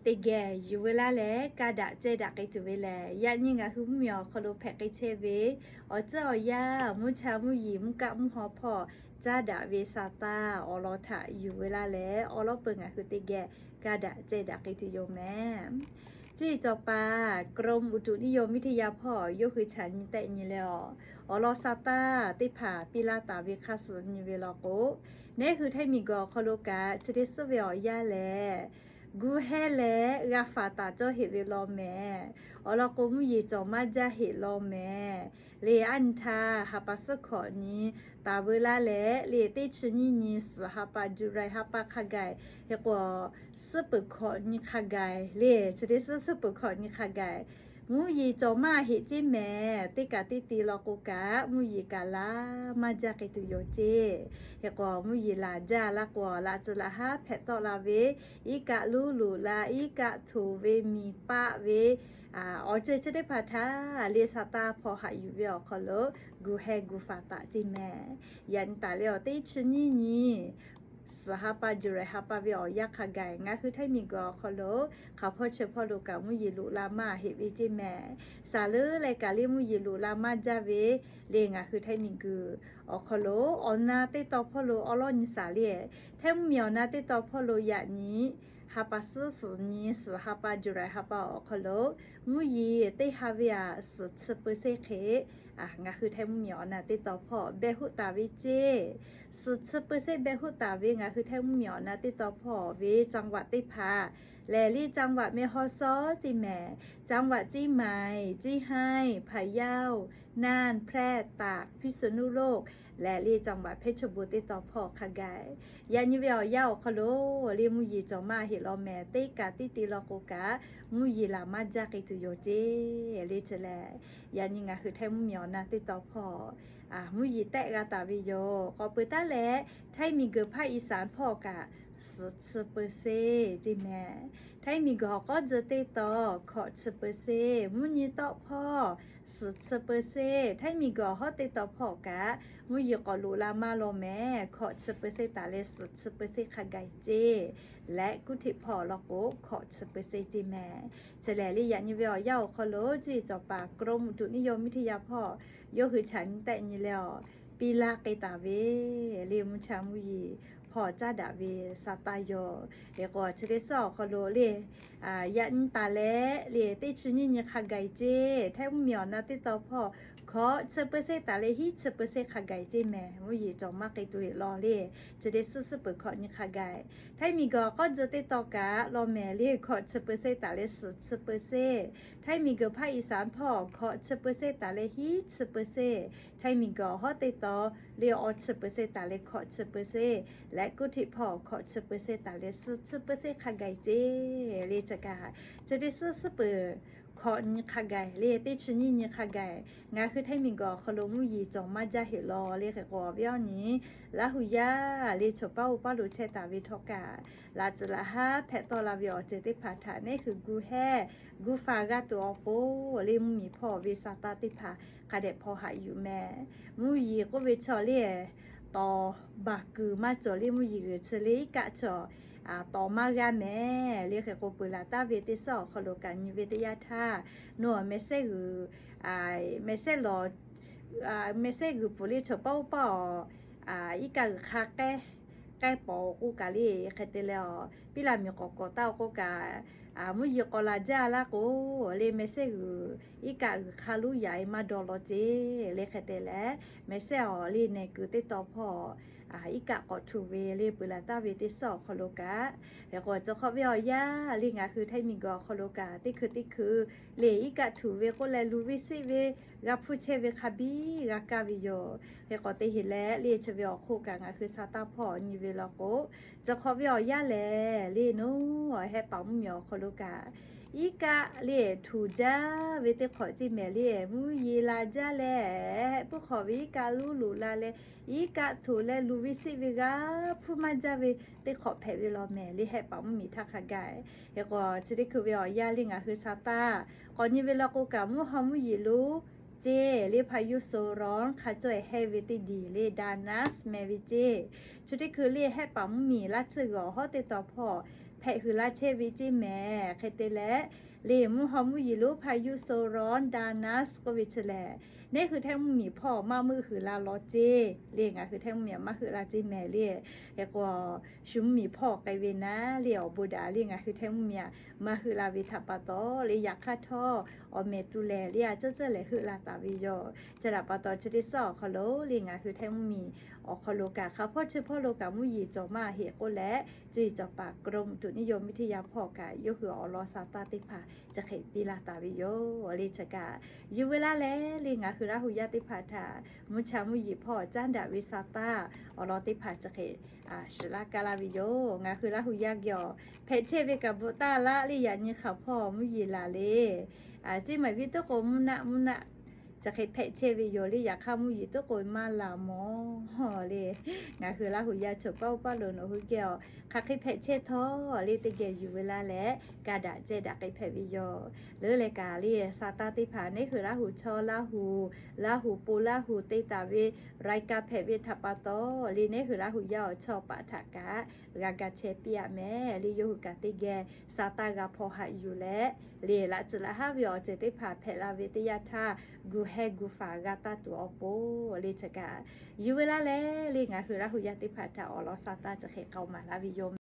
teˇ geh yuˬ veu laˇ leh, kaˇ daꞈ cehˇ daꞈ k'ai tuˬ ve lehˬ, yaꞈ nyi ngaˬ hui mvuhˇmiˬ awˬ hk'aw lo hpehꞈ k'ai chehˇ ve awˬ tcuhˉ awˬ yanˇ, mvuhˇ cha mvuhˇ yeˬ mvuhˇ kaˆ mvuhˇ haw hpawˇ caˉ daꞈ ve Saˍtanˍ awˬ lawn htaꞈ yuˬ veu laˇ leh, awˬ lawn peuˬ ngaˬ hui teˇ geh kaˇ daꞈ cehˇ daꞈ k'ai tuˬ yoˬ mehˍ. Cuˇ yiˍ cawˬ paˍ กรมอุตุนิยมวิทยา hpawˇ yawˇ hui chaꞈ nyi tehˆ nyi leh awˬ, awˬ lawn Saˍtanˍ teˇ hpaˍ piˇ laˇ taˍ ve hk'a suhˍ nyi ve law k'o, neˉ hui Htaiˇ miˬguiˬ awˬ hk'aw lo kaꞈ chi teˇ suhˉ ve awˬ yanˇ lehˬ, gu hehˇ leh g'a faˍ taˍ cawˇ heꞈ ve law mehˍ. Awˬ lawn k'o, mvuhˇ yeˬ cawˬ maˇ jaˇ heꞈ law mehˍ. Lehˬ, aˉ nyi htaˇ ha pa suhˉ hkawꞈ nyi taˍ veu laˇ leh, lehˬ teˇ chi nyiˇ nyi suhˍ ha pa July ha pa hk'a gaˬ, hk'e k'o, suhˉ peuˬ hkawꞈ nyi hk'a gaˬ lehˬ, chi teˇ suhˉ suhˉ peuˬ hkawꞈ nyi hk'a gaˬ, mvuhˇ yeˬ cawˬ maˇ heꞈ ceˇ mehˍ. Teˇ kaꞈ teˇ te law k'o kaꞈ, mvuhˇ yeˬ kaꞈ laˬ maˇ jaˇ k'ai tuˬ yoˬ ceˇ. Hk'e k'o, mvuhˇ yeˬ laˬ jaˇ laˇ k'o, laꞈ tcuh laꞈ haˉ hpehꞈ tawˆ la ve, iˉ kaˆ luˉ loꞈ la, iˉ kaˆ htoꞈ ve miˬ paˆ ve awˬ ceuˬ chi teˇ hpaˍ htaꞈ lehˬ Saˍtanˍ hpawˇ haꞈ yuˬ ve awˬ hk'aw lo gu hehˇ gu faˍ taˍ ceˇ mehˍ. Yaꞈ nyi taˍ leh awˬ, teˇ chi nyiˇ nyi suhˍ ha pa July ha pa ve awˬ yanˇ hk'a gaˬ, ngaˬ hui Htaiˇ miˬguiˬ awˬ hk'aw lo hk'aˬ hpawˇ chi hpawˇ lo kaꞈ mvuhˇ yeˬ loꞈ la maˇ heꞈ ve ceˇ mehˍ. Saˍ leuˉ leh kaꞈ lehˬ mvuhˇ yeˬ loꞈ la maˇ jaˇ ve lehˬ, ngaˬ hui Htaiˇ miˬguiˬ awˬ hk'aw lo awˬ na teˇ tawn hpawˇ lo awˉ lawˉ nyi saˍ lehˬ, Htaiˇ mvuhˇmiˬ awˬ na teˇ tawn hpawˇ lo yaꞈ nyi ha pa suhˉ suhˍ nyi suhˍ ha pa July ha pa awˬ hk'aw lo mvuhˇ yeˬ teˇ ha ve aꞈ suhˍ chi เปอร์เซ็นต์ hk'e ngaˬ hui Htaiˇ mvuhˇmiˬ awˬ na teˇ tawn hpawˇ behˬ hoˆ taˍ ve ceˇ. Suhˍ chi เปอร์เซ็นต์ behˬ hoˆ taˍ ve ngaˬ hui Htaiˇ mvuhˇmiˬ awˬ na teˇ tawn hpawˇ ve จังหวัด teˇ hpaˍ lehˬ, lehˬ จังหวัด แม่ฮ่องสอน ceˇ mehˍ. จังหวัด เชียงใหม่ เชียงราย พะเยา น่าน แพร่ ตาก พิษณุโลก lehˬ lehˬ จังหวัด เพชรบูรณ์ teˇ tawn hpawˇ hk'a gaˬ, yaꞈ nyi ve awˬ yanˇ awˬ hk'aw lo lehˬ mvuhˇ yeˬ cawˬ maˇ heꞈ law mehˍ. Teˇ kaꞈ teˇ te law k'o kaꞈ, mvuhˇ yeˬ laˬ maˇ jaˇ k'ai tuˬ yoˬ ceˇ. Lehˬ chi lehˬ, yaꞈ nyi ngaˬ hui Htaiˇ mvuhˇmiˬ awˬ na teˇ tawn hpawˇ mvuhˇ yeˬ tehˆ g'a taˍ ve yoˬ. K'awꞈ peuˬ taˉ leh, Htaiˇ miˬguiˬ ภาคอีสาน hpawˇ kaꞈ suhˍ chi เปอร์เซ็นต์ ceˇ mehˍ. Htaiˇ miˬguiˬ awˬ k'awˉ tcuh teˇ tawn hkawꞈ chi เปอร์เซ็นต์, mvuhˇ nyi tawˆ hpawˇ suhˍ chi เปอร์เซ็นต์, Htaiˇ miˬguiˬ awˬ hawˉ teˇ tawn hpawˇ kaꞈ mvuhˇ yeˬ k'awꞈ loꞈ la maˇ law mehˍ. Hkawꞈ chi เปอร์เซ็นต์ taˍ leh suhˍ chi เปอร์เซ็นต์ hk'a gaˬ ceˇ. Leh kuˇ htiꞈ hpawˇ law k'o, hkawꞈ chi เปอร์เซ็นต์ ceˇ mehˍ. Chi lehˬ lehˬ, yaꞈ nyi ve awˬ yanˇ awˬ hk'aw lo cuˇ yiˍ cawˬ paˍ กรมอุตุนิยมวิทยา hpawˇ yawˇ hui chaꞈ nyi tehˆ nyi leh awˬ, piˇ laˇ k'ai taˍ ve lehˬ mvuhˇ cha mvuhˇ yeˬ hpawˇ caˉ daꞈ ve Saˍtanˍ yoˬ. Hk'e k'o, chi teˇ suhˉ awˬ hk'aw lo lehˬ, yaꞈ nyi taˍ leh lehˬ teˇ chi nyiˇ nyi hk'a gaˬ ceˇ. Htaiˇ mvuhˇmiˬ awˬ na teˇ tawn hpawˇ hkawꞈ chi เปอร์เซ็นต์ taˍ leh hiˉ chi เปอร์เซ็นต์ hk'a gaˬ ceˇ mehˍ. Mvuhˇ yeˬ cawˬ maˇ k'ai tuˬ heꞈ law lehˬ, chi teˇ suhˉ suhˉ peuˬ hkawꞈ nyi hk'a gaˬ. Htaiˇ miˬguiˬ awˬ k'awˉ tcuh teˇ tawn kaꞈ law mehˍ lehˬ hkawꞈ chi เปอร์เซ็นต์ taˍ leh suhˍ chi เปอร์เซ็นต์, Htaiˇ miˬguiˬ ภาคอีสาน hpawˇ hkawꞈ chi เปอร์เซ็นต์ taˍ leh hiˉ chi เปอร์เซ็นต์, Htaiˇ miˬguiˬ awˬ hawˉ teˇ tawn lehˬ awˬ chi เปอร์เซ็นต์ taˍ leh hkawꞈ chi เปอร์เซ็นต์ leh kuˇ htiꞈ hpawˇ hkawꞈ chi เปอร์เซ็นต์ taˍ leh suhˍ chi เปอร์เซ็นต์ hk'a gaˬ ceˇ. Lehˬ chi kaꞈ, chi teˇ suhˉ suhˉ peuˬ hkawꞈ nyi hk'a gaˬ lehˬ teˇ chi nyiˇ nyi hk'a gaˬ, ngaˬ hui Htaiˇ miˬguiˬ awˬ hk'aw lo mvuhˇ yeˬ cawˬ maˇ jaˇ heꞈ law lehˬ. Hk'e k'o, awˬ viˉ awˬ nyi Laˇ hu yaˇ lehˬ chaw paˉ oˇ paˉ lo chehˇ taˍ ve htawˇ kaꞈ, laꞈ tcuh laꞈ haˉ hpehꞈ tawˆ la ve awˬ ceuˬ teˇ hpaˍ htaꞈ neˉ hui gu hehˇ gu faˍ g'a tuˬ awˬ pon lehˬ mvuhˇmiˬ hpawˇ ve Saˍtanˍ teˇ hpaˍ hk'a dehꞈ hpawˇ haꞈ yuˬ mehˍ. Mvuhˇ yeˬ k'oˆ ve chaw lehˬ, tawˍ baˬ kuiˬ maˇ cawˬ lehˬ mvuhˇ yeˬ g'uiˬ chi lehˬ iˉ kaˆ chaw tawˍ maˇ g'aˇ mehˍ. Lehˬ hk'e k'o, peuˬ laˬ taˍ ve teˇ suhˉ awˬ hk'aw lo kaꞈ nyi ve teˇ yanˇ htaˇ, nawˬ mehˍ sehˉ g'uiˬ, mehˍ sehˉ lawˬ, mehˍ sehˉ g'uiˬ pfuhˍ lehˬ chaw paˉ oˇ paˉ awˬ, iˉ kaˆ g'uiˬ hk'a k'ehˉ k'ehˉ pawˍ k'oˆ kaꞈ lehˬ hk'e te leh awˬ, piˇ laꞈ miˬ k'awꞈ k'awꞈ taˍ k'oˆ kaꞈ, mvuhˇ yeˬ k'awꞈ laˬ jaˇ laˇ k'o, lehˬ mehˍ sehˉ g'uiˬ iˉ kaˆ g'uiˬ hk'a luˉ yaꞈ e maˇ dawˇ law ceˇ. Lehˬ hk'e te leh, mehˍ sehˉ awˬ lehˬ nehˬ kuiˬ teˇ tawn hpawˇ iˉ kaˆ k'awꞈ htuꞈ ve lehˬ peuˬ laˬ taˍ ve teˇ suhˉ awˬ hk'aw lo kaꞈ, hk'e k'o, chi hk'awꞈ ve awˬ yanˇ lehˬ ngaˬ hui Htaiˇ miˬguiˬ awˬ hk'aw lo kaꞈ teˇ hkui teˇ hkui lehˬ iˉ kaˆ htuꞈ ve k'oˆ leh lu viˇ siˆ ve g'a hpuˇ chehˇ ve hk'a biˇ g'a kaˇ ve yoˬ. Hk'e k'o, teˇ heˍ leh lehˬ chi ve awˬ hk'oˆ kaꞈ ngaˬ hui Saˍtanˍ hpawˇ nyi ve law k'o, chi hk'awꞈ ve awˬ yanˇ lehˬ lehˬ nawˬ hehˆ paˍ mvuhˇmiˬ awˬ hk'aw lo kaꞈ, iˉ kaˆ lehˬ htuꞈ jaˇ ve teˇ hk'awꞈ ceˇ mehˍ lehˬ mvuhˇ yeˬ la jaˇ leh, hehˆ puiˉ hk'awꞈ ve iˉ kaˆ luˉ loꞈ la leh, iˉ kaˆ htuꞈ leh lu viˇ siˆ ve g'a hpuˇ maˇ jaˇ ve teˇ hk'awꞈ hpehꞈ ve law mehˍ lehˬ hehˆ paˍ mvuhˇmiˬ htaˇ hk'a gaˬ. Hk'e k'o, chi teˇ hkui ve awˬ yanˇ lehˬ ngaˬ hui Saˍtanˍ k'awꞈ nyi ve law k'o kaꞈ mvuhˇ haw mvuhˇ yeˬ lo ceˇ lehˬ พายุโซนร้อน hk'a cawˇ e hehˇ ve teˇ diˬ lehˬ ดานัส meh ve ceˇ. Chi teˇ hkui lehˬ hehˆ paˍ mvuhˇmiˬ laˇ tsuhˇ g'uiˬ awˬ hawˉ teˇ tawn hpawˇ hpehꞈ huiˍ la chehˇ ve ceˇ mehˍ. Hk'e te leh, le mvuhˇ haw mvuhˇ yeˬ lonˉ พายุโซนร้อนดานัส k'oˆ ve chi lehˬ, neˉ hui Htaiˇ mvuhˇmiˬ hpawˇ maˇ meuˆ huiˍ la law ceˇ le. Ngaˬ hui Htaiˇ mvuhˇmiˬ maˇ heuˆ la ceˇ mehˍ le. Hk'e k'o, shu mvuhˇmiˬ hpawˇ k'ai ve naˉ le awˬ bon daꞈ le ngaˬ hui Htaiˇ mvuhˇmiˬ maˇ heuˆ la ve htaꞈ pa taw le, yaꞈ hk'aˇ htawˇ awˬ mehˍ tu lehˬ le a ceuˇ ceuˇ lehˬ heuˆ la taˍ ve yoˬ. Chi htaꞈ pa taw chi teˇ suhˉ awˬ hk'aw lo le ngaˬ hui Htaiˇ mvuhˇmiˬ awˬ hk'aw lo kaꞈ hk'aˬ hpawˇ chi hpawˇ lo kaꞈ mvuhˇ yeˬ cawˬ maˇ heˆ k'oˆ leh, cuˇ yiˍ cawˬ paˍ กรมอุตุนิยมวิทยา hpawˇ kaꞈ yawˇ hui awˬ lawn sa taˇ teˇ hpaˍ chi hk'e piˇ laˇ taˍ ve yoˬ le. Chi kaꞈ yuˬ ve laˇ leh le ngaˬ hui Laˇ hu yaˇ teˇ hpaˍ htaꞈ mvuhˇ cha mvuhˇ yeˬ hpawˇ caˉ daꞈ ve sa taˇ awˬ lawn teˇ hpaˍ chi hk'e shiˍ laˇ kaˇ laˇ ve yoˬ. Ngaˬ hui Laˇ hu yaˇ geh awˬ hpehꞈ chehˇ ve kaꞈ bvuhꞈ taˇ laˇ le, yaꞈ nyi hk'aˬ hpawˇ mvuhˇ yeˬ laˬ le, ceˇ maˍ viˉ tuˉ k'o mvuhˇ naˆ mvuhˇ naˆ chi hk'e hpehꞈ chehˇ ve yoˬ le. Yaꞈ hk'aˇ mvuhˇ yeˬ tuˉ k'o maˇ laˬ mawˬ le. Ngaˬ hui Laˇ hu yaˇ choˬ paˇ oˇ paˇ lo nawˬ hui geh awˬ hk'aˬ hk'e hpehꞈ chehˇ htawˇ le teˇ geh yuˬ ve laˇ leh, ka daꞈ ceh daꞈ k'ai hpehꞈ ve yoˬ. Leuˉ leh kaꞈ le sa taˇ teˇ hpaˍ neˉ hui Laˇ hu chaw Laˇ hu, Laˇ hu po Laˇ hu te taˍ ve รายการ hpehꞈ ve htaꞈ pa taw le neˉ hui Laˇ hu yaˇ awˬ chaw paˍ htaꞈ kaꞈ g'a ga chehˇ piˇ aꞈ mehˍ le. Yawˇ hui kaꞈ teˇ geh sa taˇ g'a hpaw haꞈ yuˬ leh le laꞈ tcuhˍ laꞈ haˉ ve awˬ ceuˬ teˇ hpaˍ hpehꞈ la ve teˇ yanˇ htaˇ, gu heh gu faˍ g'a taˇ tuˬ awˬ pon le chi kaꞈ yuˬ ve laˇ leh le ngaˬ hui Laˇ hu yaˇ teˇ hpaˍ htaꞈ awˬ lawn sa taˇ chi hk'e k'aoˍ maˍ laˇ ve yoˬ.